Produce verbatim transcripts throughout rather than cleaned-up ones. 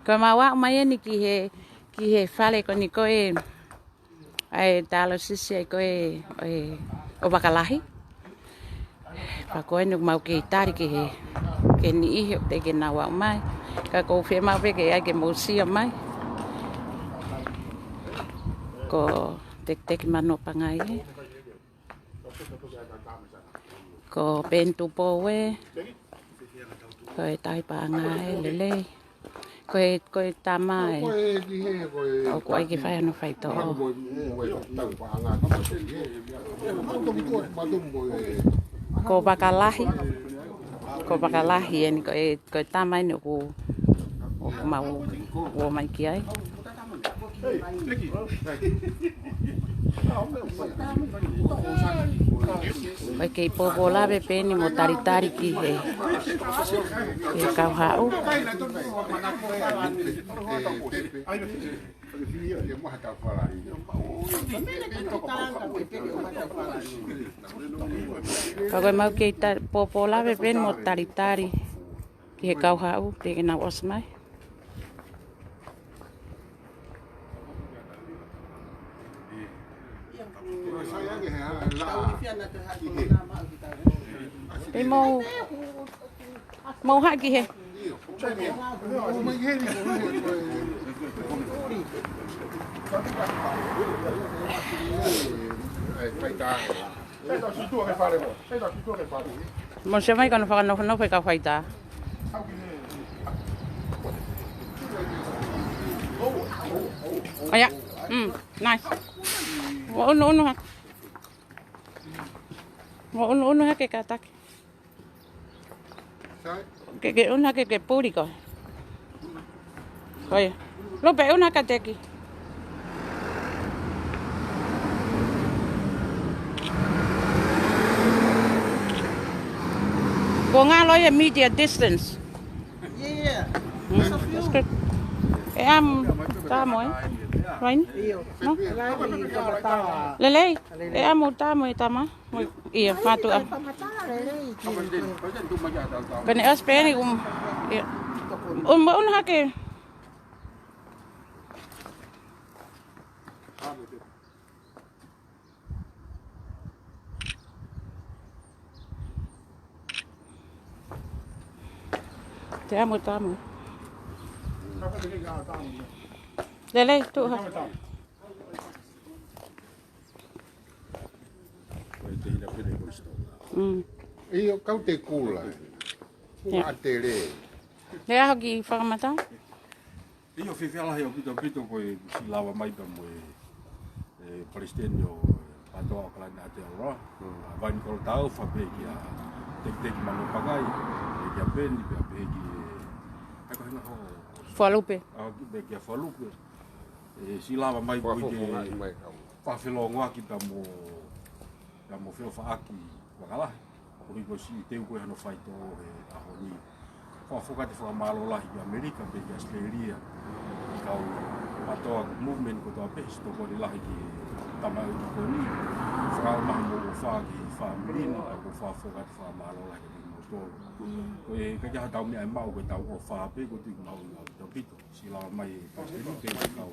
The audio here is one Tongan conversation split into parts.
Ko e mau aʻu mai eni ki he, ki he fale ko eni ko ē ʻa e talosisi ʻa e ko ē ʻo e, ʻo Vakalahi. Pea ko eni ʻoku mau kei tali ki he, ki he niʻihi ʻoku teʻeki ke nau aʻu mai. Ka ʻoku ou fiemaʻu pē ke ʻai ke mou sio mai. Ko Tekiteki Manuʻa Pangai ē. Ko Peni Tupou ē. Ko e tauhi paʻanga ē, lelei. Ko e, ko e tama ē. ʻOku ʻai ke fai hono faitoʻo. Ko Vakalahi. Ko Vakalahi eni ko e, ko e tama eni ʻoku, ʻoku mau ō mai ki ai. ʻOku kei pōpōlave pē eni mo talitali ki he, ki he kau haʻu. Ka ko e mau kei ta-, pōpōlave pē eni mo talitali ki he kau haʻu, teʻeki ke nau ʻosi mai. Pea mou, mou haʻu ki hē. Mou sio mai ki hono fakanofonofo e kau faitā. ʻOia, mm, nice. Mo ʻunuʻunu hake. Mo ʻunuʻunu hake kātaki. Ke, ke ʻunu hake ke puli koe. Ko ia. Lupe, ʻunu hake Teki. Kuo ngalo ia media distance. Yeah. Hmm, that's good. E am, tā mo ē. Raini? No? Lelei. E am tā mo ē tama. ʻIo, mātuʻa. Pene as pene um. ʻIo. Um, ʻunu hake. Te amo, te amo. Lelei, tuʻu hake. Mm. ʻIo, kau te kula. ʻIo. Kuʻa tele. Lea hoki fakamatala. ʻIo, fiefia lahi ʻaupito ʻaupito ko e kuo ʻosi lava mai pea mo e, e, palesiteni ʻo e PATOA ʻAokalani ʻAotearoa. Mm. ʻA Vaini Kolotau, fakaʻapaʻapa kia Tekiteki Manuʻa Pangai, e, kia Peni, pea pehē ki he, ʻai ko e hinga ho. Fualupe. ʻA, ki, pea kia Fualupe. ʻE, ʻosi lava mai ko e fakafelongoaki pea mo, pea mo feʻofaʻaki Vakalahi. Koeʻuhi ko e siʻi teu ko ē hano faitoʻo he ʻaho ni. Fakafofonga atu e fakamālō lahi ki ʻAmelika pea ki ʻAositelēlia. Ki he kau PATOA movement kotoa pē, siʻi tokoni lahi ki he tamaiki ko eni. Fakaʻamu mo e ʻofa ki he fāmili ni, pea ʻoku fakafofonga atu e fakamālō lahi kiate kimoutolu. Ko e ʻikai ke ʻi ai haʻatau meʻa ʻe maʻu ko ʻetau ʻofa pē, ko e tui maʻu ʻaupito ʻaupito. ʻOsi lava mai e palesiteni pea mo e kau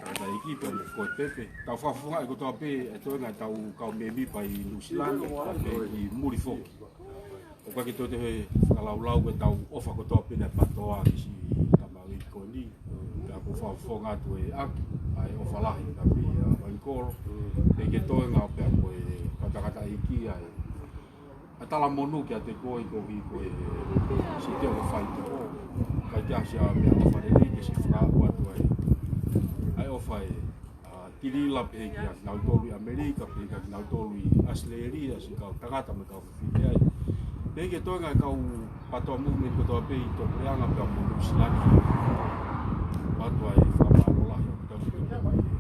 tangataʻeiki pea mo e kau pepe. Tau fakafofongaʻi kotoa pē e toenga ʻetau kau mēmipa ʻi Nuʻusila ni, pea pehē ki muli foki. ʻOku ʻikai ke toe toe fakalaulau ko ʻetau ʻofa kotoa pē ʻa e PATOA ki he siʻi tamaiki ko eni. Pea ʻoku fakafofonga atu e ʻaki ʻa e ʻofa lahi ʻa Vaini Kolo. Pea ki he toenga pea mo e kau tangataʻeiki ʻa e ʻa Talamonū kiate koe koeʻuhi ko e siʻi teu ko e faitoʻo. Kae ʻikai ke ʻi ai ha meʻaʻofa lelei ke siʻi fakaʻamu atu ai. ʻA e ʻofa ē, ʻa Tilila pehē kia kinautolu ʻi ʻAmelika, pehē kia kinautolu ʻi ʻAositelēlia, siʻi kau tangata mo e kau fefine ai. Pehē ki he toenga e kau PATOA movement kotoa pē ʻi tuʻapuleʻanga pea mo Nuʻusila ni. ʻOatu ai e fakamālō lahi ʻaupito ki he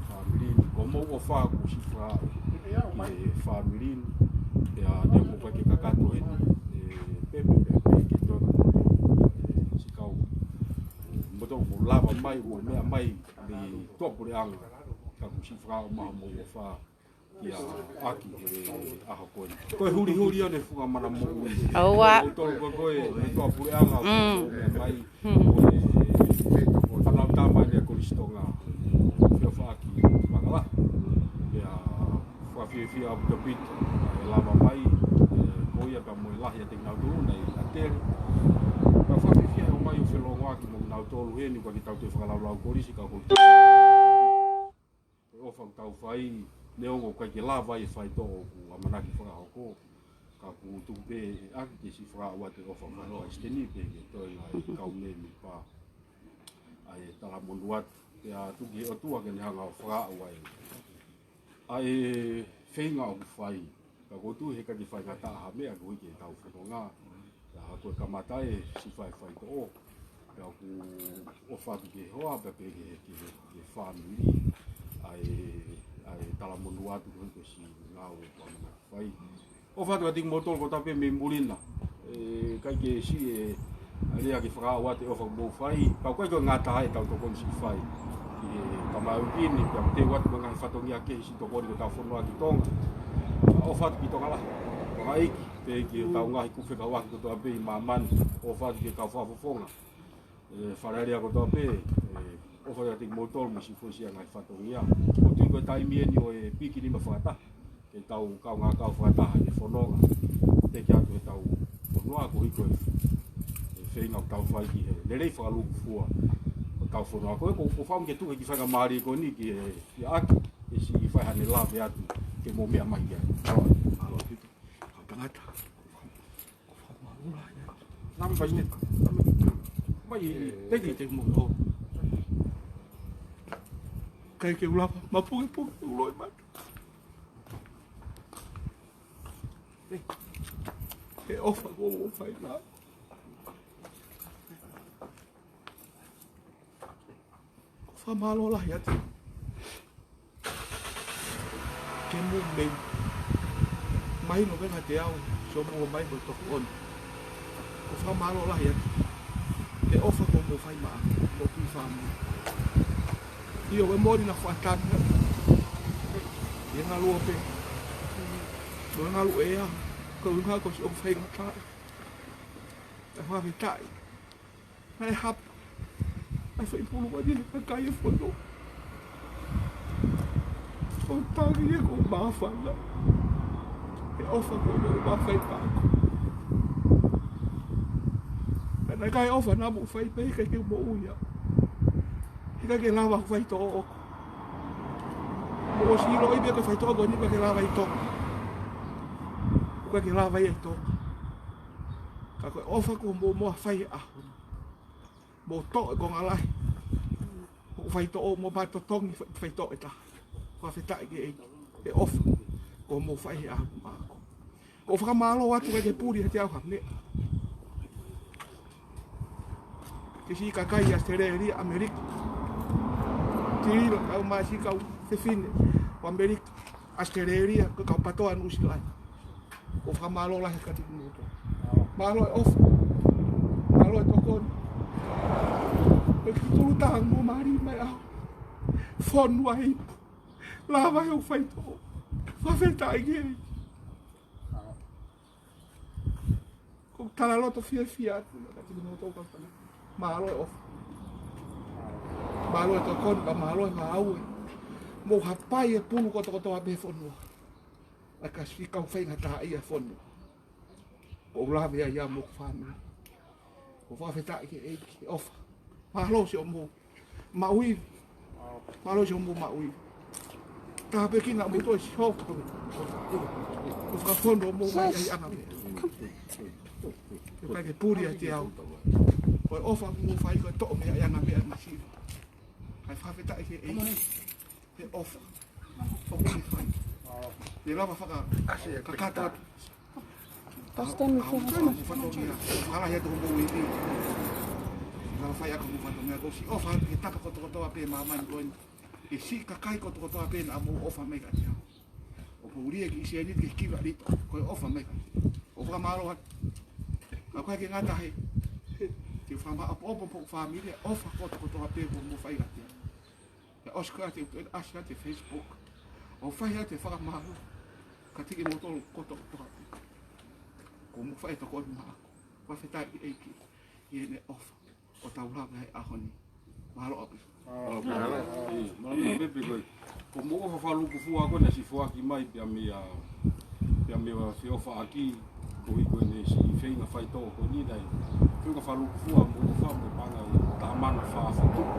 fāmili ni, ko hoʻomou ʻofa kuo ʻosi fakaʻamu ki he fāmili ni. Pea neongo ʻoku ʻikai ke kakato eni, e, pepe pea pehē ki he toenga, e, siʻi kau, e, moutolu kuo lava mai, kuo meʻa mai mei tuʻapuleʻanga, ka kuo ʻosi fakaʻamu hoʻomou ʻofa kia ʻAki he ʻaho ko eni. Ko e hulihuli ʻo e funga mana moʻui. ʻOua. Moutolu ko ē mei tuʻapuleʻanga, mm, kuo meʻa mai, mm, ko e, e, Tonga, ʻo feʻofaʻaki Vangalahi. Pea fakafiefia ʻaupito ʻa e lava mai, ē, ko ia pea mo e lahi ʻiate kinautolu naʻe ʻi ʻAtele. Pea fakafiefia he ʻomai ʻo felōngoaki mo kinautolu heni, ʻoku ʻikai ke tau toe fakalaulau kolisi ka ko e ʻofa ʻoku tau fai, neongo ʻoku ʻikai ke lava ʻa e faitoʻo ʻoku ʻamanaki fakahoko. Ka ʻoku tuku pē ʻe ʻAki ke siʻi fakaaʻu atu e ʻofa ʻa e Palesiteni pea ke toe ngaahi kau mēmipa ʻa e talamonū atu. Pea tuku ki he ʻOtua ke ne hanga ʻo fakaaʻu ʻa e, ʻa e feinga ʻoku fai. Ka ʻoku ou tui he ʻikai ke faingataʻa ha meʻa koeʻuhi ko ʻetau fononga. Pea ko e kamata ē siʻi fai faitoʻo. Pea ʻoku ʻofa atu ki he hoa, pea pehē ki he, ki he, ki he fāmili ʻa e, ʻa e talamonū atu koeʻuhi ko e siʻi ngāue ʻoku ʻamanaki fai. ʻOfa atu kiate kimoutolu kotoa pē mei muli na. ʻE, ʻikai ke siʻi ʻe, ʻa e lea ke fakaaʻu atu e ʻofa ʻoku mou fai. Ka ʻoku ʻikai ko e ngata ai ʻetau tokoni siʻi fai ki he tamaioʻeiki ni, pea teu atu mo e ngaahi fatongia kehe siʻi tokoni ki hotau fonua ki Tonga. ʻOfa atu ki Tonga lahi, Tonga ʻeiki, pea ki hotau ngaahi kupu fekauʻaki kotoa pē ʻi māmani. ʻOfa atu ki he kau fakafofonga, ē, Fale Alea kotoa pē, ē, ʻofa atu kiate kimoutolu mo siʻi foʻi siʻa ngaahi fatongia. ʻOku ou tui ko e taimi eni ʻo e piki nima fakataha ke tau kaungā kau fakataha ʻi he fononga. Teke atu ʻetau fonua koeʻuhi ko e, e feinga ʻoku tau fai ki he lelei fakalūkufua ʻo ʻetau fonua. Ko e ko, ko fau ke tuku e kiʻi faingamālie ko eni ki he, ki ʻAki, ke siʻi fai haʻane lave atu ke mou meʻa mai ki ai. Mālō. Mālō ʻaupito. Kau tangata. Ko e fakamālō lahi atu. Nā mai ē. Mai ē. Thank you. Thank you. ʻIkai ke u lava ʻo mapukepuke ʻeku loʻimata he ʻofa kuo mou fai maʻaku. Ko e fakamālō lahi atu. Ke mou meʻa mai, no venga te au, siʻomou ō mai ko e tokoni. Ko e fakamālō lahi atu. He ʻofa kuo mou fai maʻaku, ko e kiʻi fāmili. ʻIo, ʻoku mou ʻi ai ha faʻahinga ʻi he ngaluope. Ko e ngaluʻea, ko e ʻuhinga ko siʻoku faingataʻa. ʻE fakafetaʻi. Naʻe hapo ʻa e foʻi pulu ko eni he kakai e fonua. ʻO tangi ʻeku māfana he ʻofa kuo mou fai maʻaku. Ka naʻe ʻikai ʻofa naʻa mou fai pē, ʻikai ke mou ia. ʻIkai ke lava ʻeku faitoʻo ʻoʻoku. Mou ʻosi ʻiloʻi pē ko e faitoʻo ko eni ʻoku ʻikai ke lava ʻi Tonga. ʻOku ʻikai ke lava ia ʻi Tonga. Ka ko e ʻofa kuo mou, mou fai he ʻaho ni. Mou toʻo e konga lahi ʻo e faitoʻo mo mou totongi fai-, faitoʻo ʻe taha. Fakafetaʻi ki he ʻEiki he ʻofa kuo mou fai he ʻaho ni maʻaku. ʻOku ou fakamālō atu, ʻikai ke puli ʻiate au ha meʻa. Ki he siʻi kakai ʻAositelēlia, ʻAmelika. Tilo, kau mai siʻi kau fefine ʻo ʻAmelika, ʻAositelēlia, ko e kau PATOA Nuʻusila ni. ʻOku ou fakamālō lahi atu kiate kimoutolu. Mālō e ʻofa. Mālō e tokoni. Ko e kiʻi tulu taha mou mali mai au. Fonua ipu. Lava ʻeku faitoʻo. Fakafetaʻi ki he ʻEiki. Ko e talaloto fiefia atu kiate kimoutolu kau tangata. Mālō e ʻofa. Mālō e tokoni, pea mālō e ngāue. Mou hapai e pulu kotokotoa pē he fonua. ʻA e kau siʻi kau faingataʻaʻia e fonua. ʻOku ou lave ai au mo hoku fāmili. ʻOku ou fakafetaʻi ki he ʻEiki he ʻofa. Mālō siʻomou maʻu ivi. Mālō siʻomou maʻu ivi. Tāpuekina kimoutolu ʻe Sihova. ʻOku fakafonu homou ngaahi ʻahiʻanga meʻa. ʻIkai ke puli ʻiate au. Ko e ʻofa kuo mou fai ko e toʻo mei he ʻahiʻanga meʻa masiva. Kae fakafetaʻi ki he ʻEiki he ʻofa ʻoku ne fai. Ne lava fakakakato atu. Pastor, me feel like, ʻa, ʻa, ʻa, ʻa, ʻa, ʻa, ʻa, ʻa, ʻa, ʻa, ʻa, ʻa, ʻa, ʻa, ʻa, ʻa, ʻa, ʻa, ʻa, ʻosi ʻofa atu ki he tapa kotokotoa pē ʻi māmani ko eni. Ki he siʻi kakai kotokotoa pē naʻa mou ʻofa mai kiate au. ʻOku ou lī e kiʻi sēniti ki he kiva lito, ko e ʻofa mai kiate au. ʻOku ou fakamālō atu. Ka ʻoku ʻikai ke ngata ai, ke u fakamāʻopoʻopo mo hoku fāmili he ʻofa kotokotoa pē kuo mou fai kiate au. Pea ʻosi ko ia te u toe ʻasi atu he Facebook ʻo fai atu e fakamālō kiate kimoutolu kotokotoa pē kuo mou fai e tokoni maʻaku. Fakafetaʻi ki he ʻEiki ʻi heʻene ʻofa ʻo tau lava he ʻaho ni. Mālō ʻaupito. ʻIo, mālō Pepe ko e. Ko hoʻomou ʻofa fakalūkufua ko ē naʻe siʻi foaki mai pea mei a, pea mei a Feʻofaʻaki, ko e ʻuhi ko ʻene siʻi feinga faitoʻo ko eni naʻe. Feinga fakalūkufua mo e ʻofa mo e paʻanga ʻe taha mano fā afe tupu.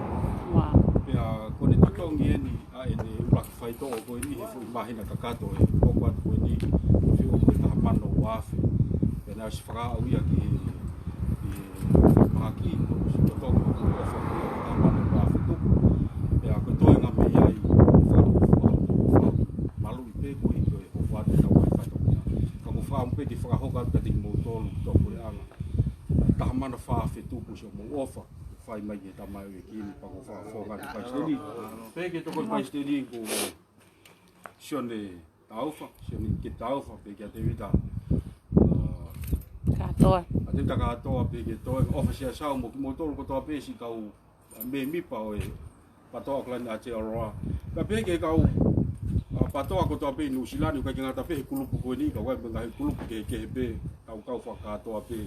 Wow. Pea ko ʻene totongi eni ʻa ʻene ʻuluaki faitoʻo ko eni he foʻi māhina kakato ʻe hoko atu ko eni, feʻunga ko e taha mano ua afe. Pea naʻe ʻosi fakaaʻu ia ki he, ki he mahaki, ʻosi totongi ʻo e ʻofa ko e taha mano ua afe tupu. Pea ko e toenga mei ai, fakalūkufua, maluʻi pē ko e ʻuhi ko e ʻofa atu ʻetau ngaahi fatongia. Ka ʻoku ou fakaʻamu pē ke fakahoko atu kiate kimoutolu, ki hoʻo puleʻanga. Taha mano fā afe tupu siʻomou ʻofa fai mai ki he tamaioʻeiki ni, pea ko e fakafofonga atu Palesiteni. Pea ke toko Palesiteni ko Sione Taufa, Sione ke Taufa, pea kia Tevita, ā, Kātoa. ʻA Tevita Kātoa, pea ke toe, ʻofa siʻa sau mo kimoutolu kotoa pē siʻi kau, ā, mēmipa ʻo e PATOA ʻAokalani ʻa Aotearoa. Pea pehē ki he kau, ā, PATOA kotoa pē ʻi Nuʻusila ni, ʻoku ʻikai ke ngata pē he kulupu ko eni, ka ʻoku ʻi ai mo e ngaahi kulupu kehekehe pē, kau kau fakakātoa pē,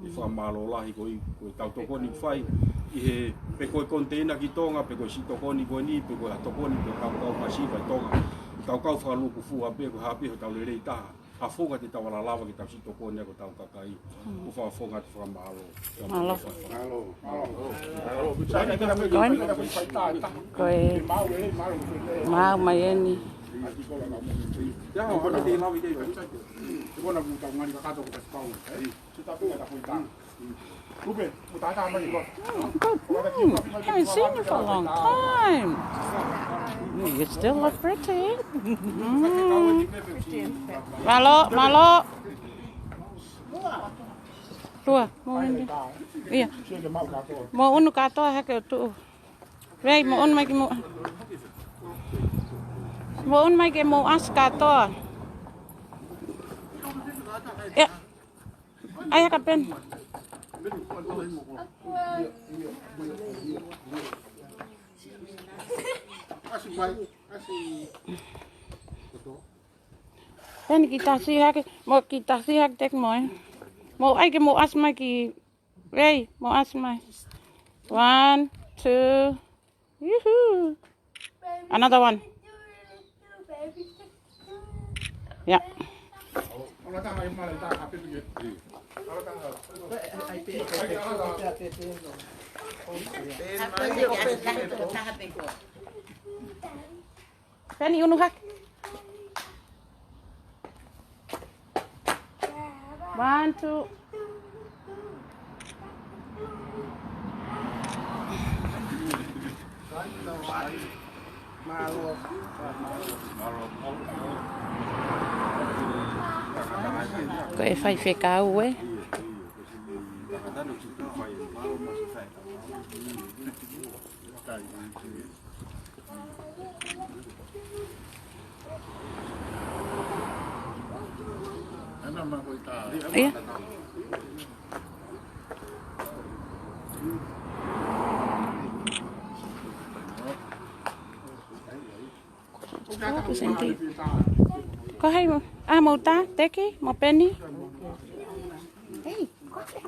ʻi he fakamālō lahi ko e, ko ʻetau tokoni ʻoku fai, ʻi he, pe ko e koniteina ki Tonga, pe ko e siʻi tokoni ko eni, pe ko e hā tokoni, pe kau kau masiva ʻi Tonga. Kau kau fakalūkufua pē, ko e hā pē hotau lelei taha. Ha founga te tau ala lava ke tau siʻi tokoni ai ki hotau kakai. ʻOku ou fakafofonga atu e fakamālō. Mālō. Mālō. Mālō. Mālō. Go on. Ko e. Maau mai eni. Oh, good. Mm, haven't seen you for a long time. Mm, you still look pretty. Mm. Mālō, mālō. Lua, mou ʻunu. ʻIo. Mou ʻunu kātoa hake ʻo tuʻu. Rei, mou ʻunu mai ke mou. Mou ʻunu mai ke mou ʻasi kātoa. ʻIo. ʻAi hake pē. Peni kiʻi tasi hake, mou kiʻi tasi hake Teki mo ē. Mou ʻai ke mou ʻasi mai ki Rei, mou ʻasi mai. One, two, yoo-hoo. Another one. Yeah. Peni ʻunu hake. One, two. Ko e faifekau ē. ʻIo. Ko hai mo, ā, mou tā, Teki, mo Peni. Hey, go ahead.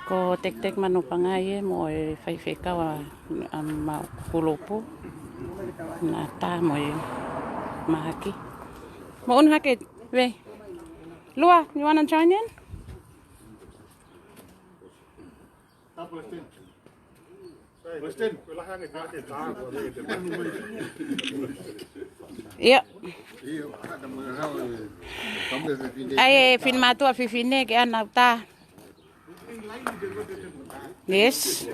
Ko Teki Teki Manupangai ē mo e faifekau ʻa, ʻa Maʻukulupu. Naʻa tā mo e mahaki. Mou ʻunu hake, Rei. Lua, you wanna join in? ʻIo. ʻAi, ʻe finemātuʻa fefine ke ʻanau tā. Yes.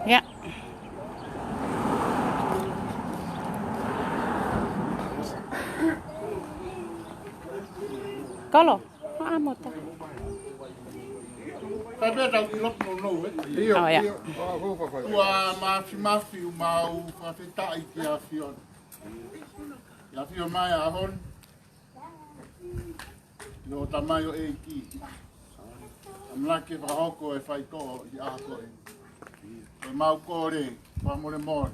Yeah. Kolo. ʻA, mota. Tabe tau ki lopu nounou, ē? ʻIo, oh, yeah. ʻIo. Ua mafimafi ʻoku mau fakafetaʻi ki he ʻAfiona. ʻI he ʻafio mai ʻa Hon. ʻI hoʻo tamaioʻeiki. ʻAmanaki ke fakahoko e faitoʻo ʻi he ʻaho ko ē. Ko e mau kole fakamolemole,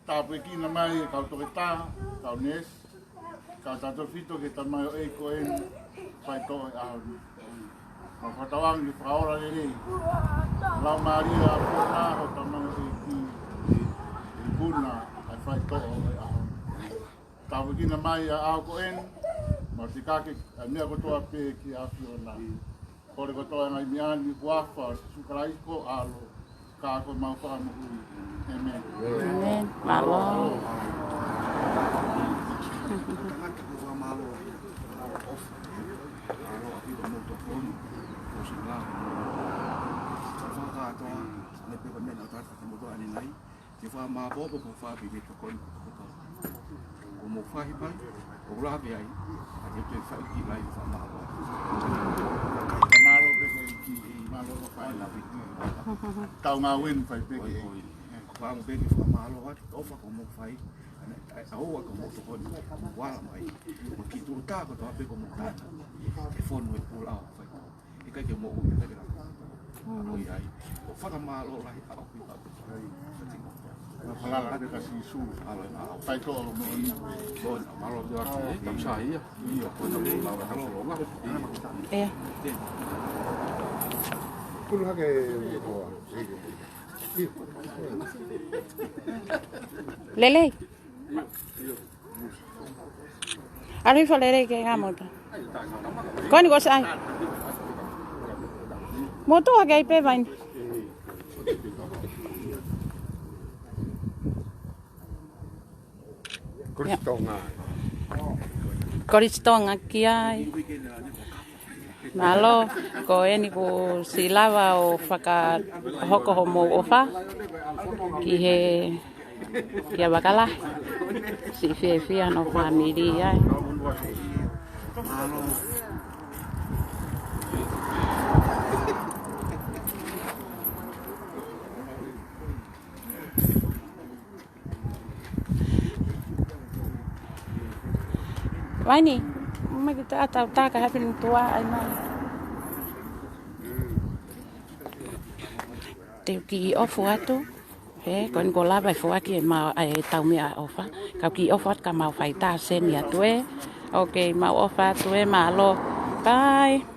tāpuekina mai e kau toketā, kau neesi, kau tautefito ki he tamaioʻeiki ko eni faitoʻo e ʻaho ni. Mau fakatauange ke fakaola lelei, Laumālie ʻa e ʻAfiona, ʻa e tamaioʻeiki, ʻi he ikuna ʻa e faitoʻo e ʻaho ni. Tāpuekina mai ʻa e ʻaho ko eni, mau tikake ʻa e meʻa kotoa pē ki he ʻAfiona. Kole kotoa e ngaahi meʻa ni ʻi he huafa ʻo Sīsū Kalaisi ko ho ʻAlo, ka ko homau Fakamoʻui. ʻĒmeni. ʻĒmeni. Mālō. Tangata ko e fakamālō ʻi he ʻofa. Mālō ʻaupito mo e tokoni ʻo Sila. Fakakātoa, ne peka mena o tata mo toa ni nai. Ke fakamālō pē ko e fāmili ko eni ko e ko mo fai pai, ʻo lave ai, ʻa e te fai ki lai fakamālō. Mālō pē ko e ki, mālō ko fai lave. Tau ngāue ni fai pē ki. Ko e ko e. Ko e pē ke fakamālō atu, ʻofa ko mo fai, ʻa e ʻofa ko mo tokoni, wala mai. Mo ki tuʻu tā ko toa pē ko mo tā. E fonu e pula ʻo fai. ʻIkai ke moʻui, ʻikai ke lava. ʻOi ai. ʻO fakamālō lahi ʻaupito. Falala atu kia Sīsū. ʻAlo e mālō. Faitoʻo moʻoni. Moʻoni, mālō atu. Tapu sa ia. Ia, ko e tapu mālō, tapu mālō. Ia. Ia. Kulu hake. Lelei. ʻAlu hifo lelei ke ngā motu. Ko eni ko sai. Motu hake ai pē vaini. Kolisi Tonga. Kolisi Tonga ki ai. Mālō, ko eni kuo ʻosi lava ʻo fakahoko homou ʻofa ki he kia Vakala. Siʻi fiefia hono fāmili ai. Vaini, mai ki tā tau tā ka hapi ni tuā ai mai. Te u kiʻi ʻofa atu. He, ko eni kuo lava e foaki e mau, e tau meʻaʻofa. Kau kiʻi ʻofa atu ka mau fai tā seni atu ē. Ok, mau ʻofa atu ē, mālō. Bye.